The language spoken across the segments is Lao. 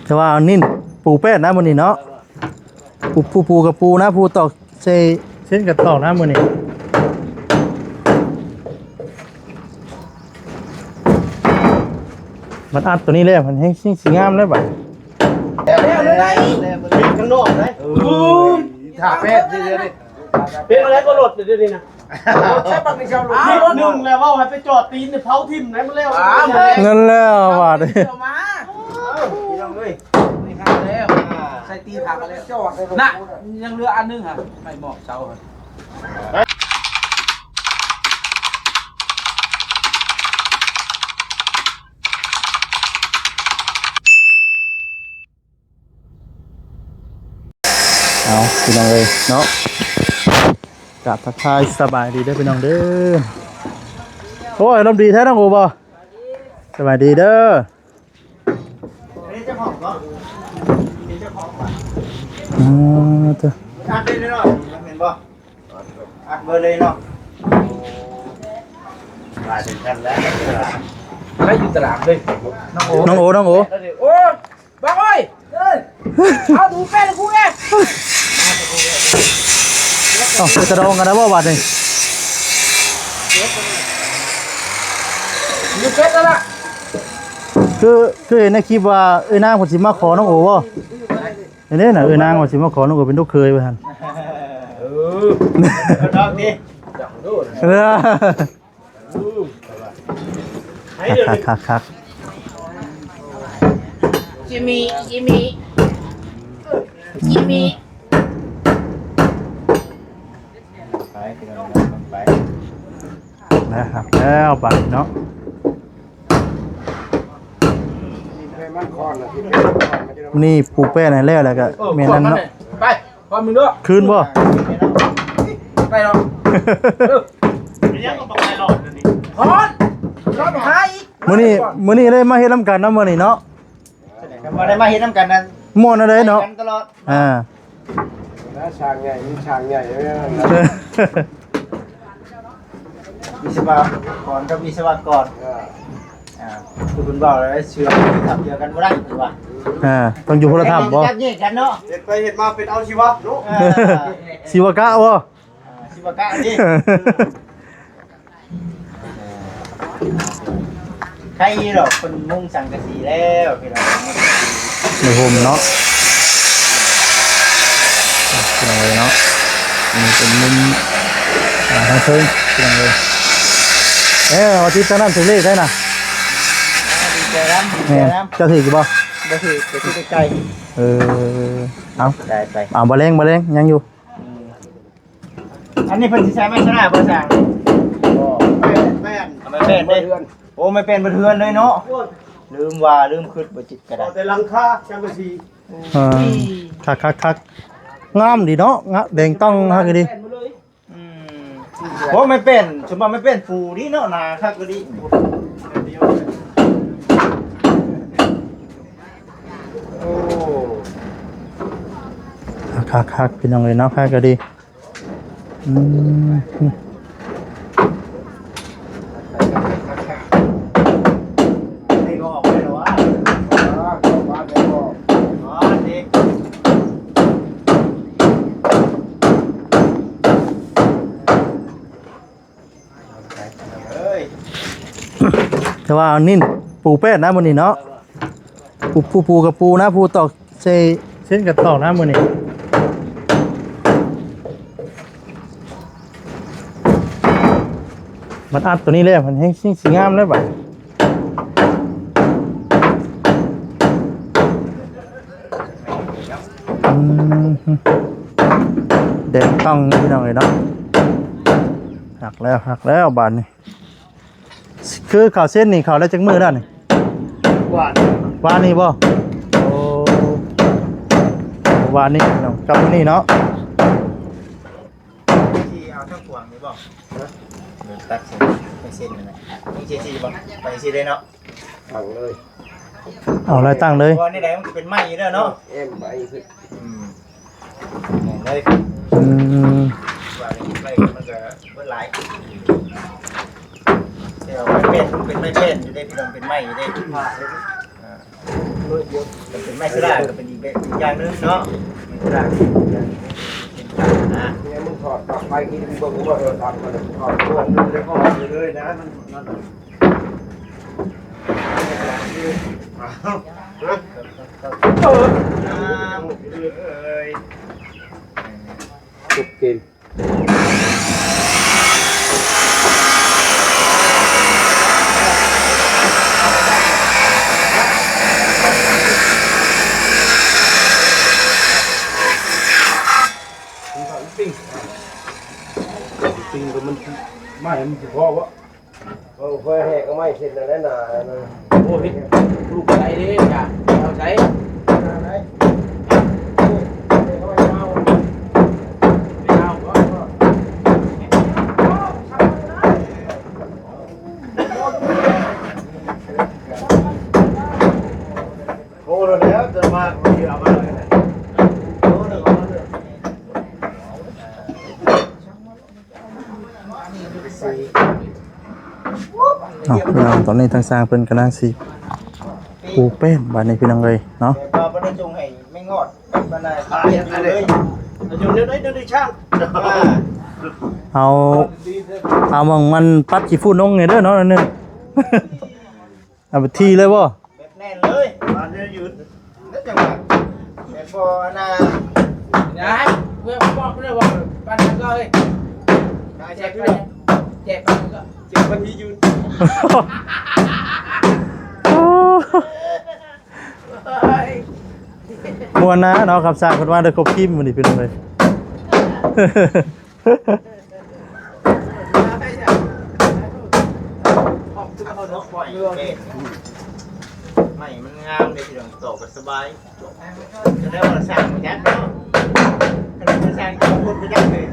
ແຕ່ວ່າເອົານິ້ນປູແປ້ນນະມື້ນີ້ເນາະ ປູ ປູ ປູກະປູນະ ປູຕອກໃສ່ເສັ້ນກະຕອກນະມື້ນີ້. ມັນອັດໂຕນີ້ແລ້ວ ມັນແຮງຊິງາມແລ້ວບາດ. ແລ້ວເລີຍ ເຮັດຂ້າງນອກໄດ໋. ເອີ ຖ້າແປດເທື່ອນີ້ ເປັນອະໄລກໍລົດດຽວນີ້ນະ. ໃຊ້ບັກນີ້ເຈົ້າລົດ ນິດໜຶ່ງແລ້ວ ເວົ້າໃຫ້ໄປຈອດຕີນເຜົາຖິ້ມໄດ້ມັນແລ້ວ. ນັ້ນແຫຼະວ່າເດ້ ເອົາມາ ເອົາ ພີ່ນ້ອງເອີຍ ນີ້ຄັກແລ້ວ ໃສ່ຕີນຜັກແລ້ວ ນະ ຍັງເຫຼືອອັນໜຶ່ງຫະ ໄປມອບເສົາ. ເອົາ ພີ່ນ້ອງເອີຍເນາະ ກາບທັກທາຍສະບາຍດີເດີພີ່ນ້ອງເດີ. ໂອ້ຍ ອາລົມດີແທ້ນ້ອງໂອບໍ່? ສະບາຍດີເດີ. ເປັນເຈົ້າຂອງບໍ່? ເປັນເຈົ້າຂອງບໍ່? ອໍ ເຈົ້າ ອັດເລີຍເນາະ ແມ່ນບໍ່? ອັດເບີເລີຍເນາະ ວ່າເປັນຊັ້ນແລ້ວ ໄດ້ຢູ່ຕະຫຼາດເລີຍ ນ້ອງໂອ ນ້ອງໂອ ນ້ອງໂອ. ໂອ້ຍ ບັກເອີຍ ເອີຍ ເອົາຖົງແປ້ງໃຫ້ກູແດ່. ເອົ້າ ໄປຕະດອງກັນໄດ້ບໍ່ບາດນີ້? ຢູ່ເກັບແລ້ວລະ ຄື ຄືເຫັນໃນຄລິບວ່າເອື້ອຍນາງເພິ່ນຊິມາຂໍນ້ອງໂອບໍ່? ເດ້ນະ ເອື້ອຍນາງວ່າຊິມາຂໍນ້ອງໂອເປັນລູກເຂີຍວ່າຊັ້ນ. ເອີ ດອກນີ້ ເອີ. ຄັກໆໆໆ ຈິມມີ ຈິມມີ ຈິມມີ ໄປ ໄປ ໄປ ນະຄັບ ແລ້ວບາດນີ້ເນາະ ນີ້ປູແປ້ນໃຫ້ແລ້ວ ແລ້ວກໍແມ່ນນັ້ນເນາະ ໄປ. ພອນມຶງເດີ ຄືນບໍ່? ໄດ້ເນາະ ເອີ ເປັນຫຍັງກໍບໍ່ໄດ້ຫຼອດອັນນີ້ ພອນ ລອດຫາອີກ. ມື້ນີ້ ມື້ນີ້ໄດ້ມາເຮັດນຳກັນເນາະ ມື້ນີ້ເນາະ ບໍ່ໄດ້ມາເຮັດນຳກັນນັ້ນ ມ່ວນເອົາເດ້ເນາະ ໄປກັນຕະຫຼອດ ອ່າ ແລ້ວຊ່າງໃຫຍ່ ມີຊ່າງໃຫຍ່ເດ້. ວິສະວະກອນກັບວິສະວະກອນ ເອີ ອ່າ ຄືເພິ່ນເວົ້າແລ້ວ ເຊື່ອມທັບດຽວກັນບໍ່ໄດ້ເພິ່ນວ່າ ອ່າ ຕ້ອງຢູ່ຄົນລະທັບບໍ່? ຈັບແຍກກັນເນາະ ເຮັດໄປເຮັດມາເປັນອາຊີວະເນາະ ເອີ ຊີວະກະບໍ່? ອ່າ ຊີວະກະນີ້ ໃຄຢູ່ດອກ ເພິ່ນມຸງສັງກະສີແລ້ວພີ່ນ້ອງ ໃນຮົ່ມເນາະ ພີ່ນ້ອງເອີຍເນາະ ອັນນີ້ເປັນມຸມ ອ່າ ທາງເທິງພີ່ນ້ອງເອີຍ. ເອີ ວ່າຕິດທາງນັ້ນຖືກເລກໄດ້ນະ ດີໃຈນຳ ດີໃຈນຳ. ເຈົ້າຖືກຢູ່ບໍ່? ບໍ່ຖືກ ໄປຊື້ໃກ້ໆ. ເອີ ເອົາ ໄປ ໄປ ເອົາ ບໍ່ແລງ ບໍ່ແລງ ຍັງຢູ່. ອັນນີ້ເພິ່ນຊິໃສ່ໄມ້ຊະນະບໍ່ຊ່າງ? ບໍ່ ແມ່ນ ແມ່ນ ໄມ້ແປ້ນເດ້ ໂອ້ ໄມ້ແປ້ນເບິດເຮືອນເລີຍເນາະ ລືມວ່າ ລືມຄິດ ບໍ່ຈິດກໍໄດ້ ເອົາແຕ່ຫຼັງຄາ ສັງກະສີ ເອີ ຄັກໆໆ ງາມດີເນາະ ງາມ ແດງຕ້ອງ ຄັກອີ່ຫຼີ ອືມ ໂອ້ ໄມ້ແປ້ນ ສົມວ່າໄມ້ແປ້ນປູດີເນາະ ໜາຄັກອີ່ຫຼີ ໂອ້ ຄັກໆໆ ພີ່ນ້ອງເອີຍເນາະ ຄັກອີ່ຫຼີ. ອືມ ແຕ່ວ່າເອົານິ້ນປູແປ້ນນະມື້ນີ້ເນາະ ປູ ປູ ປູກະປູນະ ປູຕອກໃສ່ເສັ້ນກະຕອກນະມື້ນີ້ ມັນອັດໂຕນີ້ແລ້ວ ມັນແຮງຊິງາມແລ້ວບາດ ອືມ ແດງຕ້ອງ ພີ່ນ້ອງເອີຍເນາະ ຄັກແລ້ວ ຄັກແລ້ວບາດນີ້. ຄືເຂົ້າເສັ້ນນີ້ເຂົ້າໄດ້ຈັກມື້ແລ້ວນີ້? ວານ ວານນີ້ບໍ່? ໂອ້ ວານນີ້ເນາະ ກັບມື້ນີ້ເນາະ ທີ່ເອົາທັງຂວາງນີ້ບໍ່? ຕັດເສັ້ນ ໄປເສັ້ນນັ້ນນະ ນີ້ຊິ ຊິບໍ່? ໄປຊິເດ້ເນາະ ຕັ້ງເລີຍ ເອົາແລ້ວຕັ້ງເລີຍ ເພາະວ່ານີ້ໄດມັນເປັນໄມ້ຢູ່ແລ້ວເນາະ ເອັມໄປຄື ອືມ ແມ່ນເລີຍ ອືມ ວ່າໄປມັນກໍເບິດຫຼາຍ ແຕ່ວ່າໄມ້ແປ້ນມັນເປັນໄມ້ແປ້ນຢູ່ເດ້ ພີ່ນ້ອງ ເປັນໄມ້ຢູ່ເດ້ ອ່າ ເປັນໄມ້ສະຫຼາກກໍເປັນອີກແບບ ອີກຢ່າງໜຶ່ງເນາະ ໄມ້ສະຫຼາກເປັນອີກຢ່າງໜຶ່ງ ເປັນການນະ ແມ່ນ ມຶງຖອດປລັກໄຟກິນເບິ່ງບໍ່ ເອີ ຖອດ ຖອດ ຖອດ ຖອດ ຖອດເລີຍນະ ມັນ ມັນ ອ້າວ ເອີຍ ຈົບເກມ. ປີ້ງ ປີ້ງກໍມັນ ໄມ້ມັນຊິພໍບໍ່? ເອົາ ຂ້ອຍແຫກເອົາໄມ້ເສັ້ນນັ້ນແຫຼະໜາ ໂອ້ ເຮັດລູກໄດ້ເດ້ ກະເອົາໃສ່ ໂອ້ ແລ້ວຈະມາເອົາມາເລີຍນະ ໂອ້ ເອົາມາເລີຍ. ເອົາ ພີ່ນ້ອງ ຕອນນີ້ທາງຊ່າງເພິ່ນກຳລັງຊິປູແປ້ນບາດນີ້ ພີ່ນ້ອງເອີຍເນາະ ແຕ່ວ່າບໍ່ໄດ້ສົ່ງໃຫ້ແມ່ງອດ ບັນດາຂາຍເລີຍ ເອົາ ເອົາໝ່ອງມັນປັດຂີ້ຝຸ່ນລົງນີ້ເດີເນາະ ອັນໜຶ່ງ ເອົາໄປທີ່ເລີຍບໍ່? ແບບແໜ້ນເລີຍ ບາດນີ້ຢືນ ແລ້ວຈັ່ງວ່າ ແບບບໍ່ອັນນ່າ ໄດ້ ເພື່ອບອກເລີຍວ່າ ປັນກໍເອີຍ ແຈກໄປ ແຈກໄປກໍ ແຈກໄປທີ່ຢືນ ມ່ວນນະເນາະ ຄຳສ້າງເພິ່ນມາໄດ້ຄົບທີມມື້ນີ້ ພີ່ນ້ອງເອີຍ. ໄມ້ມັນງາມເດ້ ພີ່ນ້ອງ ຕໍ່ກັນສະບາຍ ຈະໄດ້ວ່າສ້າງບໍ່ຈັກເນາະ ຄັນວ່າສ້າງເຈົ້າຄົນໄປຈັກເລີຍ.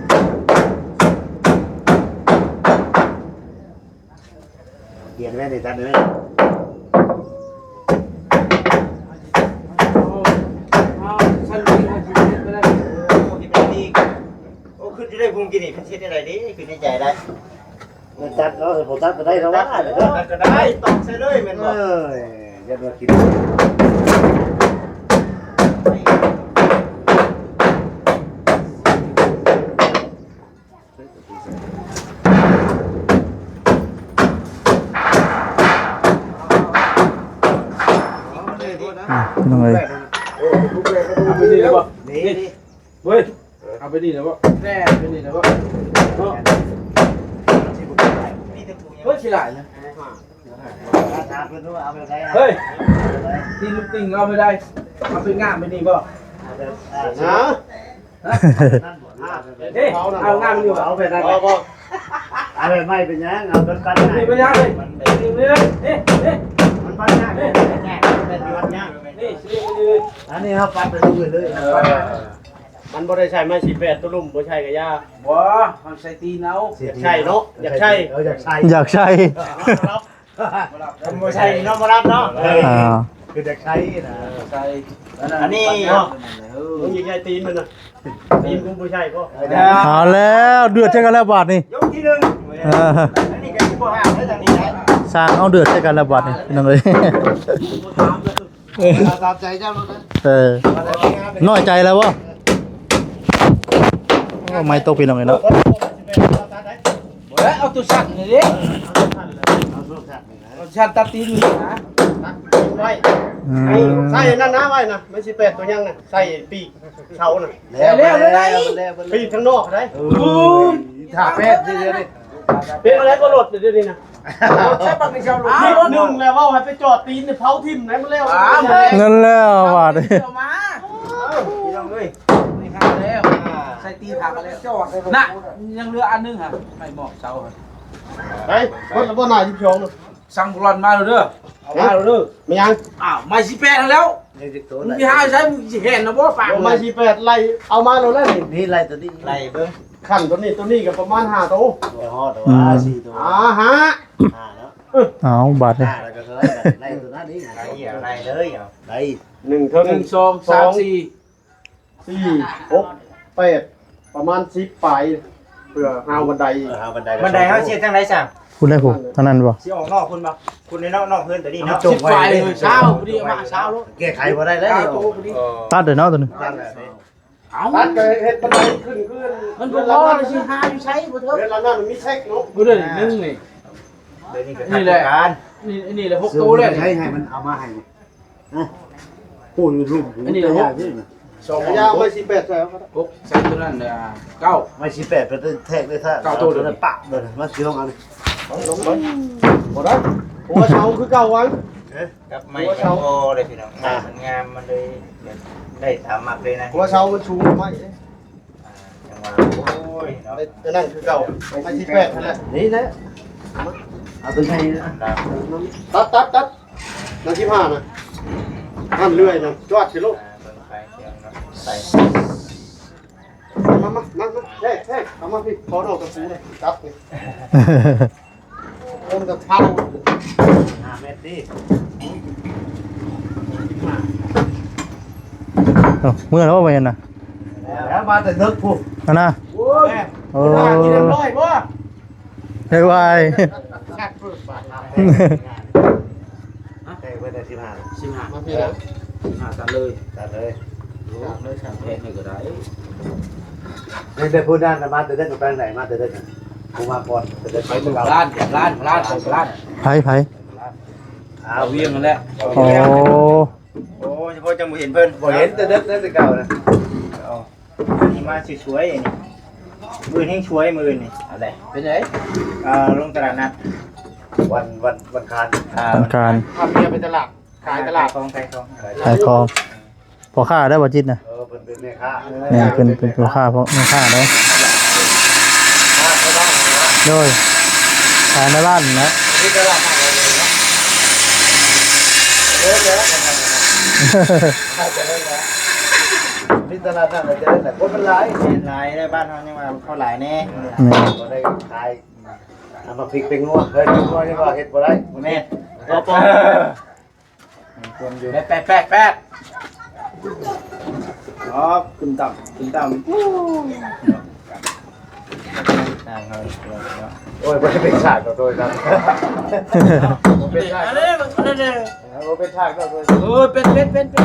ຂຽນໄວ້ໃນຕັດໄວ້ ເອົາ ຊັ້ນນີ້ເຮົາຊິເຮັດບໍ່ໄດ້ ໂອ້ ເຮັດໄດ້ອີກ ໂອ້ ຄິດຢູ່ເດ້ ຜູ້ກີ້ນີ້ເພິ່ນເຮັດແນວໃດເດ້ ຄິດໃນໃຈໄດ້ ມັນຕັດເນາະ ບໍ່ຕັດກໍໄດ້ແລ້ວວ່າ ຕັດກໍໄດ້ ຕອກໃສ່ເລີຍແມ່ນບໍ່? ເອີຍ ຢ່າມາກິນ ອືມ ພີ່ນ້ອງເອີຍ ເອົາໄປນີ້ເລີຍບໍ່? ນີ້ ນີ້ ເວີຍ ເອົາໄປນີ້ເລີຍບໍ່? ແມ່ນ ໄປນີ້ເລີຍບໍ່? ເນາະ ເຮີ້ຍ ຂີ້ຫຼາຍນະ ເຮີ້ຍ ຕີນລູກຕິ່ງເອົາໄປໄດ້ ເອົາໄປງາມໄປນີ້ບໍ່? ນະ ເອີ ເອົາງາມຢູ່ ເອົາແບບນັ້ນ ບໍ່ ບໍ່ ເອົາແບບໃໝ່ເປັນຫຍັງ ເອົາປັນໆ ນີ້ເປັນຫຍັງເລີຍ ນີ້ເລີຍ ນີ້ ນີ້ ມັນປັນຍາກ ເອີ ແບບນີ້ມັນຍາກ ນີ້ ນີ້ ນີ້ ອັນນີ້ເຮົາປັນໄປເລື້ອຍໆ ເອີ ມັນບໍ່ໄດ້ໃຊ້ໄມ້ສີ່ແປດ ໂຕລຸ່ມບໍ່ໃຊ້ກະຢ່າ ບໍ່ ເຮົາໃຊ້ຕີນເອົາ ຢາກໃຊ້ເນາະ ຢາກໃຊ້ ເອີ ຢາກໃຊ້ ຢາກໃຊ້ ບໍ່ໃຊ້ເນາະ ບໍ່ຮັບເນາະ ເອີ ອ່າ ຄືຢາກໃຊ້ນະ ໃຊ້ ອັນນີ້ເນາະ ເອີ ມຶງຢາກໃຊ້ຕີນມັນນະ ຕີນກູບໍ່ໃຊ້ບໍ່ ເອົາແລ້ວ ເດືອດໃສ່ກັນແລ້ວບາດນີ້ ຍົກທີໜຶ່ງ ເອີ ອັນນີ້ກະຊິບໍ່ຫ້າມໄດ້ທາງນີ້ໄດ້ ຊ່າງເອົາເດືອດໃສ່ກັນແລ້ວບາດນີ້ ພີ່ນ້ອງເອີຍ ຕາມໃຈເຈົ້າໂລດນະ ເອີ ນ້ອຍໃຈແລ້ວບໍ່? ໂອ້ ໄມ້ຕົກ ພີ່ນ້ອງເອີຍເນາະ ບໍ່ແລ້ວ ເອົາໂຕສັ້ນນີ້ເດ້ ເອົາໂຕສັ້ນ ເອົາໂຕສັ້ນຕັດຕີນນີ້ນະ ຕັດໄວ້ ອືມ ໃສ່ນັ້ນນະໄວ້ນະ ມັນຊິແປດໂຕຍັງນະ ໃສ່ປີກເສົານະ ແລ້ວ ແລ້ວ ແລ້ວ ແລ້ວ ປີກທາງນອກໄດ້ ເອີຍ ຖ້າແປດເທື່ອນີ້ ເປັນອະໄລບໍ່ລົດດຽວນີ້ນະ ລົດໃຊ້ບັກນີ້ເຈົ້າລົດ ນິດໜຶ່ງແລ້ວເວົ້າໃຫ້ໄປຈອດຕີນເຜົາຖິ້ມໄດ້ໝົດແລ້ວ ນັ້ນແລ້ວວ່າເດ້ ເອົາມາ ເອົ້າ ພີ່ນ້ອງເອີຍ ນີ້ຫາແລ້ວ ໃສ່ຕີນຫາກັນແລ້ວ ນະ ຍັງເຫຼືອອັນໜຶ່ງຫະ ໄປມອບເສົາຫະ ໄປ ໝົດແລ້ວບໍ່ ໜ້າສິບສອງນະ ສັ່ງບຸກຫຼອນມາແລ້ວເດີ ເອົາມາແລ້ວເດີ ແມ່ນຫຍັງ ອ້າວ ໄມ້ສີ່ແປດຫັ້ນແລ້ວ ຍັງຈັກໂຕ ມຶງຊິຫາໃຊ້ ມຶງຊິແຫ່ນນະບໍ່ປາກ ໄມ້ສີ່ແປດໄລ່ ເອົາມາໂລດແລ້ວນີ້ ນີ້ໄລ່ໂຕນີ້ ໄລ່ເບິ່ງ ຂັ້ນໂຕນີ້ ໂຕນີ້ກໍປະມານຫ້າໂຕ ບໍ່ຮອດ ອືມ ວ່າສີ່ໂຕ ອ່າ ຫ້າ ຫ້າເນາະ ເອີ ເອົາບາດນີ້ ຫ້າແລ້ວກໍເທົ່າໃດ ໄລ່ໂຕນັ້ນອີກ ໄລ່ເລີຍ ໄດ້ ໜຶ່ງເທິງ ໜຶ່ງ ສອງ ສາມ ສີ່ ສີ່ ຫົກ ແປດ ປະມານສິບປາຍ ເພື່ອຮາວບັນໄດ ເອີ ຮາວບັນໄດ ບັນໄດເຮົາຊິເຮັດຈັ່ງໃດຊະ? ພຸ້ນແຫຼະພຸ້ນ ທາງນັ້ນບໍ່? ຊິອອກນອກພຸ້ນບໍ່? ພຸ້ນໃນນອກ ນອກເຮືອນຕົວນີ້ເນາະ ສິບປາຍເລີຍ ຊາວພໍດີ ມາຊາວໂລດ ແກ້ໄຂບໍ່ໄດ້ແລ້ວ ຕັດເລີຍເນາະຕົວນີ້ ຕັດແລ້ວນີ້ ເອົ້າ ກໍເຮັດປານໃດຂຶ້ນຄື ມັນບໍ່ພໍ ຊິຫາຢູ່ໃສບໍ່ເຖິງ ເດືອນລະນັ້ນມີແທັກເນາະ ບໍ່ໄດ້ໜຶ່ງນີ້ ດຽວນີ້ກໍ ນີ້ແຫຼະ ນີ້ ນີ້ແຫຼະ ຫົກໂຕແລ້ວ ໃຫ້ ໃຫ້ມັນເອົາມາໃຫ້ ອະ ປູຢູ່ລຸ່ມ ອັນນີ້ແຫຼະ ຫົກ ສອງ ຢາວໄມ້ສີ່ແປດໃສ່ເອົາກໍໄດ້ ຫົກ ໃສ່ຕົວນັ້ນ ເກົ້າ ໄມ້ສີ່ແປດໄປແທກໄດ້ ຖ້າເກົ້າໂຕ ເອົາຕົວນັ້ນປະເບິ່ງ ມາຊິລອງເອົານີ້ ລົງເບິ່ງ ບໍ່ໄດ້ ຫົວເສົາຄືເກົ່າຫວັງ ເອີ ກັບໄມ້ຍັງພໍເດ້ພີ່ນ້ອງ ອ່າ ມັນງາມ ມັນເລີຍໄດ້ຕາມມັກເລີຍນະ ຫົວເສົາມັນສູງກວ່າໄມ້ເດ້ ອ່າ ຈັ່ງວ່າ ໂອ້ຍເນາະ ໄມ້ຕົວນັ້ນຄືເກົ່າ ໄມ້ສີ່ແປດນັ້ນແຫຼະ ນີ້ແຫຼະ ເອົາຕົວໃຫຍ່ ຕັດ ຕັດ ຕັດ ນັ້ນສິບຫ້ານະ ນັ້ນເລື່ອຍນະ ຈວດໃສ່ໂລດ ອ່າ ເບິ່ງໄປ ເບິ່ງໄປ ມາ ມາ ມາ ມາ ເອີ ເອີ ເອົາມາພີ້ ຂໍນ້ອງຕະປູນີ້ ຈັບນີ້ ຄົນກະເຖົ້າ ຫ້າແມັດຕິ ເອົ້າ ເມື່ອແລ້ວບໍ່ແມ່ນນະ ແລ້ວມາແຕ່ເດິກພຸ້ນ ຫັ້ນນະ ໂອ້ຍ ໂອ້ ກິນເອັມຮ້ອຍບໍ່? ໄດ້ວາຍ ແຕ່ເພິ່ນໄດ້ສິບຫ້າ ສິບຫ້າ ມາພີ້ລະ ສິບຫ້າ ຕັດເລີຍ ຕັດເລີຍ ຕັດເລີຍ ຕັດເລີຍ ແພງໃຫ້ກໍໄດ້ ແຕ່ຜູ້ນັ້ນນະ ມາແຕ່ເດິກ ໄປທາງໃດ ມາແຕ່ເດິກ ຜູ້ມາກ່ອນ ແຕ່ເດິກ ໄປໝູ່ບ້ານ ບ້ານ ບ້ານ ໄປບ້ານ ໃຜ ໃຜ ອ່າ ວຽງຫັ້ນແຫຼະ ໂອ້ ໂອ້ ສະເພາະຈັ່ງບໍ່ເຫັນເພິ່ນ ບໍ່ເຫັນແຕ່ເດິກ ແຕ່ເກົ່ານະ ເອົາ ມື້ນີ້ມາສວຍໆ ນີ້ ມື້ນີ້ສວຍ ມື້ນີ້ ອັນໃດ ເປັນໃດ ເອີ ລົງຕະຫຼາດນັດ ວັນ ວັນ ວັນຄານ ອ່າ ວັນຄານ ພາເມຍໄປຕະຫຼາດ ຂາຍຕະຫຼາດ ຂາຍຂອງ ຂາຍຂອງ ຂາຍຂອງ ພໍ່ຄ້າໄດ້ບໍ່ຈິດນະ ເອີ ເພິ່ນເປັນແມ່ຄ້າ ແມ່ນ ເພິ່ນເປັນພໍ່ຄ້າ ພໍ່ແມ່ຄ້າເດ້ ໂດຍ ຂາຍໃນບ້ານນະ ມີຕະຫຼາດນັດ ມີຕະຫຼາດນັດ ຄົນມັນຫຼາຍ ແມ່ນຫຼາຍ ໃນບ້ານເຮົາຍັງວ່າເຂົາຫຼາຍແດ່ ແມ່ນ ບໍ່ໄດ້ຂາຍ ເອົາມາພິກເປັນງົວ ເຮີ້ຍ ເປັນງົວນີ້ວ່າເຮັດບໍ່ໄດ້ ແມ່ນ ບໍ່ ບໍ່ ມີຄົນຢູ່ ແປດ ແປດ ແປດ ອໍ ຂຶ້ນຕ່ຳ ຂຶ້ນຕ່ຳ ໂອ້ຍ ບໍ່ໄດ້ເປັນສາກດອກໂດຍນຳ ບໍ່ເປັນສາກດອກໂດຍ ເອີ ເປັນ ເປັນ ເປັນ ເປັນ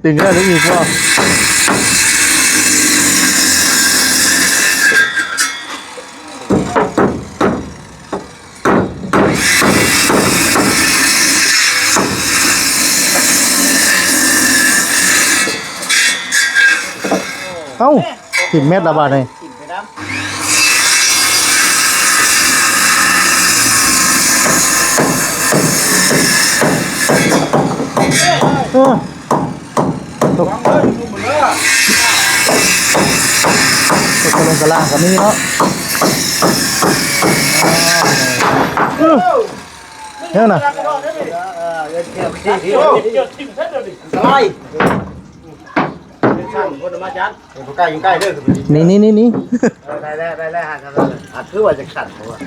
ດຶງແລ້ວດຶງອີກບໍ່? ເອົ້າ ຖິ້ມແມັດລະບາດນີ້ ເອີ ຕົກ ຕົກກະລົງກະລ່າງກະມີເນາະ ເອີ ແນວນະ ໄປ ເປັນຊ່າງຄົນມາຈັດ ບໍ່ກ້າຢູ່ໃກ້ເດີ ນີ້ ນີ້ ນີ້ ນີ້ ເອີ ໄດ້ແລ້ວ ໄດ້ແລ້ວ ຫາ ຄືວ່າຈັກຊັ້ນ ເພາະວ່າ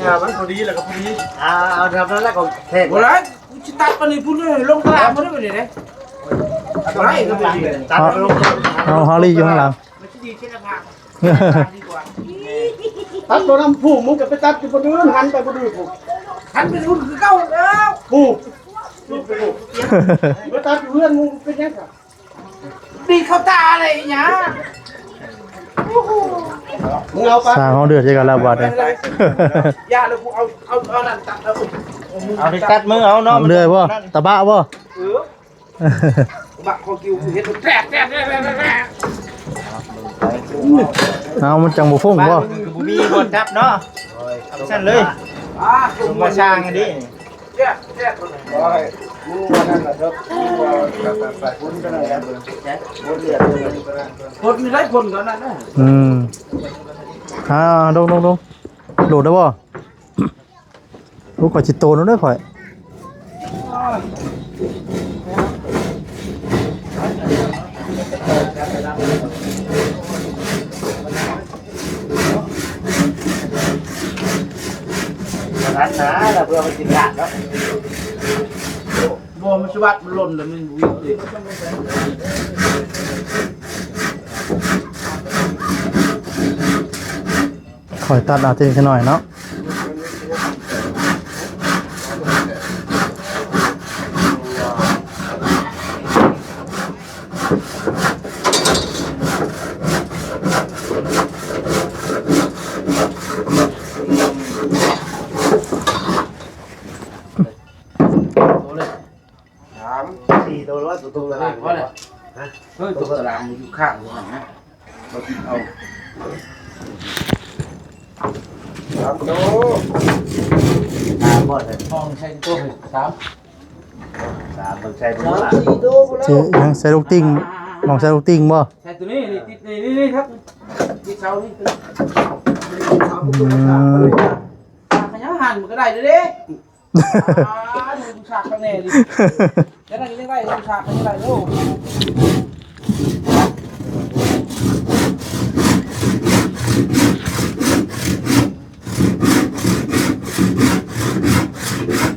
ຍາມັນພໍດີແລ້ວກໍພໍດີ ອ່າ ເອົາທຳນັ້ນແລ້ວກໍແທກ ບໍ່ໄດ້ ກູຊິຕັດປານນີ້ພຸ້ນເລີຍ ລົງຕະຫຼາດພຸ້ນເລີຍບັດນີ້ເດ້ ບໍ່ໄດ້ ຕັດລົງ ເອົາ ເຮົາລີ້ຢູ່ຂ້າງຫຼັງ ມັນຊິດີເຊັ່ນລະພາ ດີກວ່າ ຕັດບໍ່ນຳຜູ້ ມຶງກໍໄປຕັດຢູ່ບ່ອນອື່ນ ຫັນໄປບ່ອນອື່ນ ຫັນໄປພຸ້ນຄືເກົ່າແລ້ວ ຜູ້ ໄປຕັດຢູ່ເຮືອນ ມຶງເປັນຫຍັງ ດີເຂົ້າຕາເລີຍຫຍັງ ໂອ້ໂຫ ມຶງເອົາໄປ ສ້າງເຮົາເດືອດໃສ່ກັນແລ້ວບາດນີ້ ຢ່າເລີຍ ກູເອົາ ເອົາ ເອົານັ້ນຕັດ ເອົາ ເອົາໄປຕັດມືເອົາເນາະ ເລື່ອຍບໍ່ ຕະບະບໍ່ ເອີ ບັກຄໍກິວເຮັດແຕກໆໆໆ ເອົາ ມັນຈັ່ງບໍ່ຟຸ້ງບໍ່ ບໍ່ມີບ່ອນຈັບເນາະ ຊັ້ນເລີຍ ອ່າ ລົງມາສ້າງອັນນີ້ ໂອ້ຍ ມຶງວ່ານັ້ນລະເທີບ ພຸ້ນໄດ້ຜົນກໍນັ້ນນະ ອືມ ອ່າ ລົງໆໆ ໂດດໄດ້ບໍ່? ໂອ້ ຂ້ອຍຊິໂຕນເດີຂ້ອຍ ນັ້ນນະ ລະເພື່ອມັນຊິຂາດເນາະ ບໍ່ ມັນສະບັດ ມັນຫຼົ່ນແລ້ວມັນຫວິດເດ້. ໂ ຂ້ອຍຕັດເອົາເລັກນ້ອຍເນາະ. ສາມ ສີ່ໂຕ ຫຼືວ່າຕົວ ຕົວລະ ເອີຍ ພໍແລ້ວ ຮະ ເອີຍ ຕົວຕະລາງຢູ່ຂ້າງຫັ້ນນະ ບໍ່ຕິດເອົາ ສາມໂຕ ສາມບໍ່ໄດ້ ຫ້ອງໃສ່ໂຕ ສາມ ສາມ ຕ້ອງໃສ່ ສາມ ສີ່ໂຕພຸ້ນແລ້ວ ຊິຍັງໃສ່ລູກຕິ່ງ ໝ່ອງໃສ່ລູກຕິ່ງບໍ່? ໃສ່ຕົວນີ້ ນີ້ຕິດ ນີ້ ນີ້ ນີ້ຄັບ ຕິດເສົານີ້ ອືມ ຂະຫຍັງຫັ້ນມັນກໍໄດ້ເດ້. ອ່າ ດູສາກຂ້າງແນ່ດິ ຈັ່ງນັ້ນຍັງໄດ້ ດູສາກຂ້າງນີ້ໄດ້ໂລ.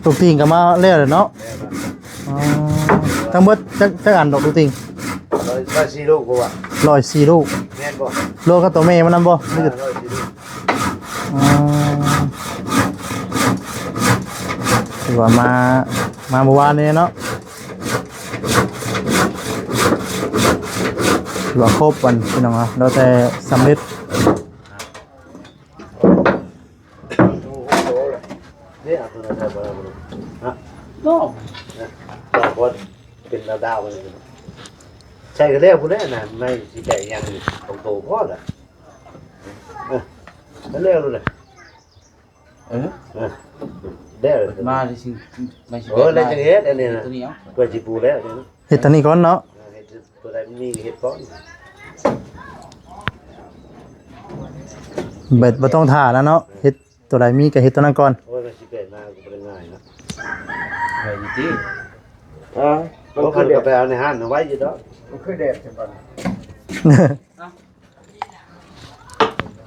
ລູກຕິ່ງກໍມາແລ້ວເນາະ. ອໍ ທັງເບິດຈັກ ຈັກອັນດອກລູກຕິ່ງ? ຮ້ອຍ ຮ້ອຍສີ່ລູກບໍ່ວະ? ຮ້ອຍສີ່ລູກ ແມ່ນບໍ່? ລວມກັບຕົວແມ່ມັນນຳບໍ່? ອ່າ ຮ້ອຍສີ່ລູກ. ອໍ ຖືວ່າມາ ມາມື້ວານນີ້ເນາະ ຖືວ່າຄົບອັນ ພີ່ນ້ອງເນາະ ແລ້ວແຕ່ສຳເລັດ ເດ້ ເອົາຕົວນັ້ນໃສ່ບໍ່ໄດ້ບໍ່? ຮະ ນອກ ເນາະ ເປັນດາວໆ ໃສ່ກໍແລ້ວພຸ້ນແຫຼະນະ ໄມ້ຊິແຕກຫຍັງ ສອງໂຕພໍລະ ເອີ ແລ້ວໂລດແຫຼະ. ເອີ ເອີ ແລ້ວມາຊິ ເອີ ແລ້ວຈັ່ງເຮັດອັນນີ້ນະ ຕົວນີ້ເອົາ ເພື່ອຊິປູແລ້ວນີ້ນະ ເຮັດຕົວນີ້ກ່ອນເນາະ ເອີ ເຮັດຕົວໃດມັນມີເຮັດກ່ອນ ແບບບໍ່ຕ້ອງຖ້າແລ້ວເນາະ ເຮັດຕົວໃດມີກໍເຮັດຕົວນັ້ນກ່ອນ. ໂອ້ຍ ມັນຊິເປັນມາກໍບໍ່ໄດ້ງ່າຍເນາະ ໄວຢູ່ຕິ ເອີ ມັນຄືແດດ ໄປເອົາໃນຮ້ານໄວ້ຢູ່ດອກ ມັນຄືແດດຊັ້ນບັດ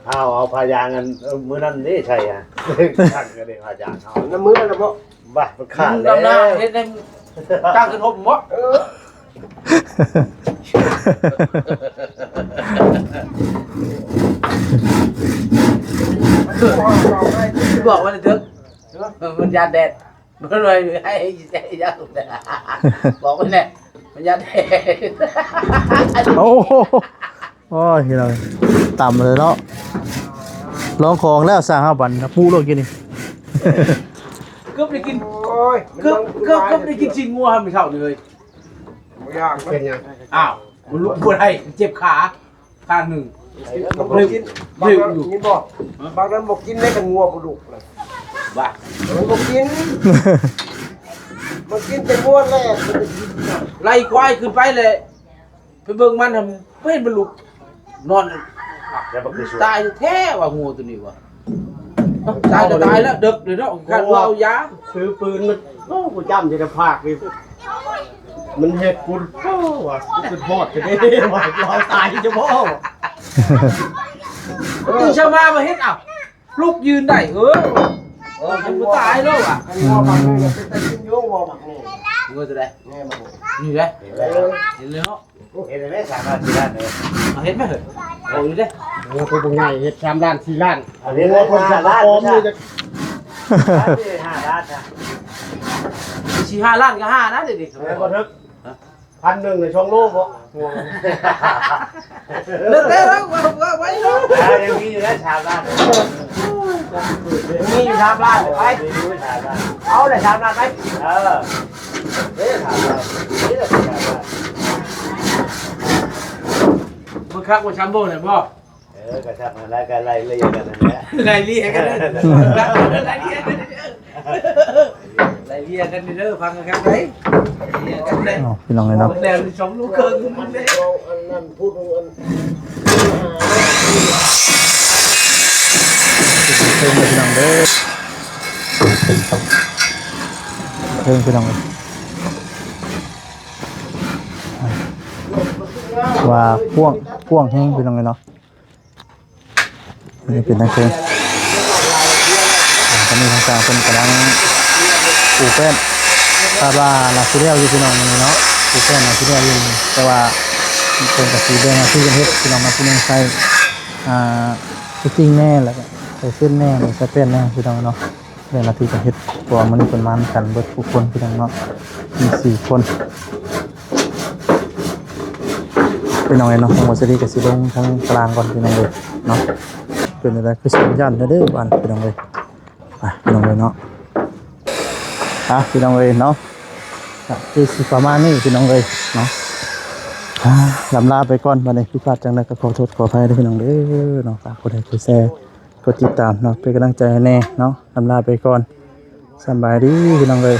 ເອົາ ເອົາຜ້າຢາງອັນ ເອີ ມື້ນັ້ນເດ້ໃສ່ອະ ທັງກໍໄດ້ຜ້າຢາງເຮົາ ນຳມື້ນັ້ນນະບໍ່? ບ້າ ມັນຂາດແລ້ວ ດຳນາເຮັດໃຫ້ກາງຂຶ້ນຫົບບໍ່? ເອີ ບອກມັນເຖິງ ມັນຢ້ານແດດ ມັນເລີຍໃຫ້ໃສ່ຢາງ ບອກມັນແຫຼະ ມັນຢ້ານແດດ ໂອ້ ໂອ້ຍ ພີ່ນ້ອງ ຕຳເລີຍເນາະ ລອງຂອງແລ້ວສ້າງເຮົາບັດນີ້ ປຸໂລດກິນນີ້ ເກືອບໄດ້ກິນ ໂອ້ຍ ເກືອບ ເກືອບ ເກືອບໄດ້ກິນຊີ້ນງົວມື້ເຊົ້ານີ້ເລີຍ ບໍ່ຢາກ ເປັນຫຍັງ? ອ້າວ ມັນລຸກບໍ່ໄດ້ ເຈັບຂາ ຂ້າງໜຶ່ງ ບໍ່ກິນ ບາງຄົນກິນບໍ່? ບາງຄົນບໍ່ກິນເດ້ ຄັນງົວບໍ່ດຸນະ ວ່າ ມັນບໍ່ກິນ ມັນກິນແຕ່ງົວແລະ ໄລ່ຄວາຍຂຶ້ນໄປແຫຼະ ໄປເບິ່ງມັນຫັ້ນ ບໍ່ເຫັນມັນລຸກ ນອນ ແລ້ວມັນຄື ຕາຍແທ້ວ່າ ງົວໂຕນີ້ວ່າ ຕາຍກໍຕາຍແລ້ວ ເດິກເລີຍເນາະ ຄັນວ່າເອົາຢາ ຊື້ປືນມັນ ໂອ້ ບໍ່ຈຳຈະໄດ້ພາກນີ້ ມັນເຮັດປຸນ ໂອ້ ວ່າ ຄືຮອດກະເດ້ວ່າ ເອົາຕາຍຈະບໍ່ ຕື່ນເຊົ້າມາມາເຮັດ ອ້າວ ລຸກຢືນໄດ້ ເອີ ເອີ ມັນບໍ່ຕາຍແລ້ວວ່າ ງົວບັກນີ້ເປັນຕາກິນຢູ່ ງົວບັກນີ້ ງົວຕົວໃດ? ແມ່ບັກນີ້ ນີ້ແຫຼະ ເອີ ເຫັນແລ້ວເນາະ ເຫັນໄດ້ສາມລ້ານສີ່ລ້ານເດ້ ເອົາເຫັນໄໝ? ເອົາຢູ່ເດ້ ງົວຕົວບັກໃຫຍ່ເຮັດສາມລ້ານສີ່ລ້ານ ເອົາເຫັນ ງົວເພິ່ນຈະປອມຢູ່ຈັກ ຫ້າລ້ານນະ ສີ່ຫ້າລ້ານກໍຫ້ານະ ເດ ເອີ ບໍ່ເຖິງ ພັນໜຶ່ງໃນສອງໂລບໍ່? ແລ້ວແຕ່ວ່າ ວ່າໄວ້ເນາະ ອ່າ ຍັງມີຢູ່ແລ້ວສາມລ້ານ ມີຢູ່ສາມລ້ານ ໄປ ມີຢູ່ສາມລ້ານ ເອົາແຫຼະສາມລ້ານໄປ ເອີ ເອີ ສາມລ້ານ ນີ້ແຫຼະສາມລ້ານ ເບິ່ງຄັກວ່າຊຳໂບໄດ້ບໍ່? ເອີ ກໍຊ່າງນັ້ນແຫຼະ ກໍໄລ່ເລ່ຍກັນນັ້ນແຫຼະ ໄລ່ເລ່ຍກັນ ໄລ່ເລ່ຍກັນ ໄລ່ເລ່ຍກັນເດີ ຟັງກັນຄັກໄດ໋ ເລ່ຍກັນເດີ ອ້າວ ພີ່ນ້ອງເອີຍເນາະ ແລ້ວສອງລູກເຄິ່ງ ອັນນັ້ນ ອັນນັ້ນ ຜູ້ອັນ ເທິງພີ່ນ້ອງເດີ ເທິງພີ່ນ້ອງເອີຍ ວ່າກວ້າງ ກວ້າງແຮງພີ່ນ້ອງເອີຍເນາະ. ນີ້ເປັນທາງເທິງ ອ່າ ຕອນນີ້ທາງຊ່າງເພິ່ນກຳລັງປູແປ້ນ ຄາດວ່າໜ້າຊິແລ້ວຢູ່ພີ່ນ້ອງມື້ນີ້ເນາະ ປູແປ້ນໜ້າຊິແລ້ວຢູ່ ແຕ່ວ່າເພິ່ນກໍຊິແບ່ງໜ້າທີ່ກັນເຮັດພີ່ນ້ອງເນາະ ຜູ້ໜຶ່ງໃສ່ ອ່າ ຟິດຕິງແດ່ ແລ້ວກໍ ເຊັ່ນແນ່ ສະເປັນແນ່ ພີ່ນ້ອງເນາະ. ເວລາທີ່ຈະເຮັດ ເພາະວ່າມື້ນີ້ເພິ່ນມານຳກັນເບິດທຸກຄົນ ພີ່ນ້ອງເນາະ ມີສີ່ຄົນ. ພີ່ນ້ອງເອີຍເນາະ ທາງບ່າວເສລີກໍຊິລົງທາງກາງກ່ອນ ພີ່ນ້ອງເອີຍເນາະ. ເປັນຈັ່ງໃດ ຄືສັນຍານເດີ ບ້ານ ພີ່ນ້ອງເອີຍ. ໄປ ພີ່ນ້ອງເອີຍເນາະ. ອ່ະ ພີ່ນ້ອງເອີຍເນາະ ກໍຄືຊິປະມານນີ້ ພີ່ນ້ອງເອີຍເນາະ. ອ່າ ລຳລາໄປກ່ອນ ບັດນີ້ຜິດພາດຈັ່ງໃດກໍຂໍໂທດຂໍອະໄພເດີ ພີ່ນ້ອງເດີເນາະ. ຝາກກົດໄລກ໌ ກົດແຊ ກົດຕິດຕາມເນາະ ເປັນກຳລັງໃຈໃຫ້ແນ່ເນາະ. ລຳລາໄປກ່ອນ ສະບາຍດີ ພີ່ນ້ອງເອີຍ.